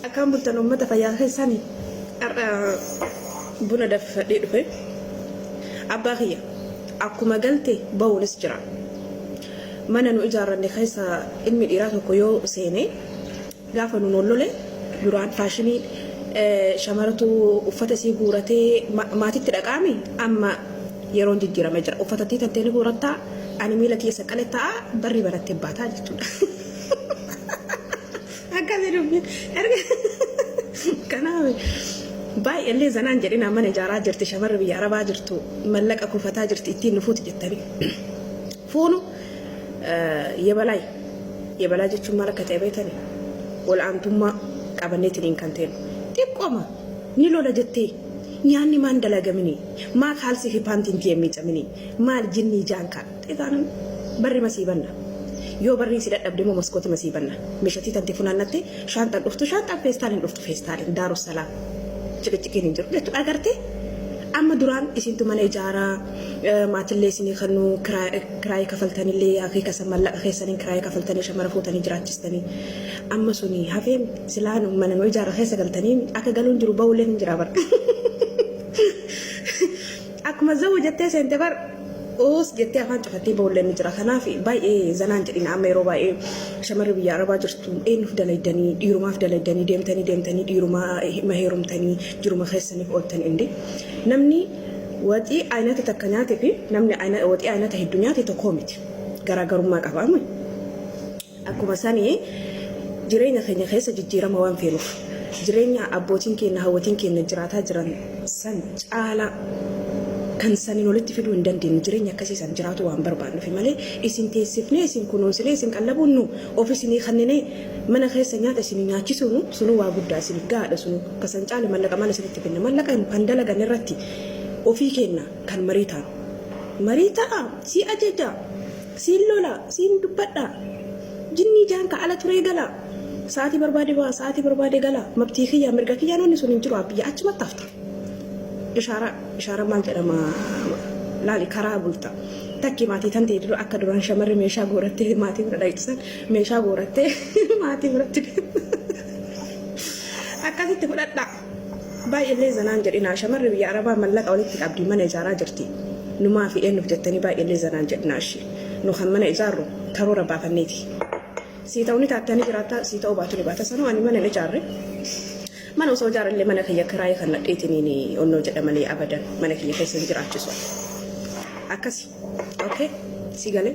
Akkaan bultan uummata fayyaa keessanii har'a buna danfifadhee dhufe. Abbaa kiyya akkuma galte bahuunis jira. Mana nu ijaarranne keessa ilmi dhiiraa tokko yoo seene gaafa nuun ol lole duraan faashinii shamaratu uffata isii guuratee maatitti dhaqaami amma yeroon jijjiiramee jira. Uffatattii tantee ni guurattaa ani miila kiyya saqqale ta'a barri banattee baataa jechuudha. Akkasii dubbiin. Erga kanaaf baay'eellee zanaan jedhinaa mana ijaaraa jirti shamarri biyya arabaa jirtu mallaqa kuufataa jirti ittiin nufuuti jettanii. Fuunu yebalaay yebalaa jechuun maal akka ta'e beektani ol'aantummaa qabanneetiniin kan ta'e xiqqooma ni lola jettee nyaanni maan dalagamini maa kaalsii fi paantiin tiyya miicamini maal jinnii jaankaa Xixaanan barri ma sii banna. Yoo barrii si dadhabde immoo maskooti ma sii banna. Meeshatii tante funaannatte shaanxan dhuftu shaanxan feestaalin dhuftu feestaalin daarussalaam. Ciqiciqiin hin jiru jechuudha agartee. Amma duraan isintu mana ijaaraa maatillee isinii kennu kiraayii kafaltanillee akeeka san mallaqa keessaniin kiraayii kafaltanii shamara fuutanii jiraachistanii. Amma suni hafeen silaan mana nu ijaara keessa galtanii akka galuun jiru ba'ulleen hin jira bara. Akkuma zawwu jettee seente bar uus jettee afaan cufattee ba'ullee ni jira. Kanaaf baay'ee zanaan jedhina amma yeroo baay'ee shamarri biyya arabaa jirtu eenyuuf dalaydanii dhiirumaaf dalaydanii deemtanii deemtanii dhiirumaa ma heerumtanii jiruma keessaniif ooltan indi. Namni waxii aynata takka nyaate fi namni waxii aynata hedduu nyaate tokkoo miti. Garaagarummaa qaba amma. Akkuma sani jireenya keenya keessa jijjiirama waan feenuuf jireenya abbootiin keenya hawwatiin keenya jiraataa jiran san caalaa kan saniin walitti fiduu hin dandeenyu jireenya akkasii san jiraatu waan barbaannufi malee isin teessifnee isin kunuunsinee isin qallabuun nu of isinii kanninee mana keessa nyaata isinii nyaachisuunu sunuu waa guddaa isiniif gahaadha sunuu ka san caale mallaqa maal isinitti finna mallaqa kan dalagan irratti ofii keenna kan marii taanu marii ta'a si ajaja Siin lola, siin dubbadha. Jinnii jaan ka ala turee gala. Sa'aatii barbaade ba'a, sa'aatii barbaade gala. Mabtii kiyya, mirga kiyyaan wanni sun hin jiru abbiyya achumatti hafta. Ishaara, ishaara maal jedhama laali karaa bulta. Takki maatii tan ta'e dura akka duraan shamarri meeshaa guurattee maatii bira dhaqxu san meeshaa guurattee maatii biratti deemta. Akkasitti fudhadhaa. Baay'ellee zanaan jedhinaa shamarri biyya arabaa mallaqa walitti qabdi mana ijaaraa jirti numaa fi eenyuf jettanii baay'ellee zanaan jedhinaa ishi nu kan mana ijaarru karoora baafanneeti sii ta'u ni taatta ni jiraatta sii ta'uu baatu ni baata sanuu ani mana hin ijaarre mana osoo ijaarellee mana kiyya kiraayii kan nadheetiniin onnoo jedha malee abadan mana kiyya keessa hin jiraachisu akkasi okay si galee.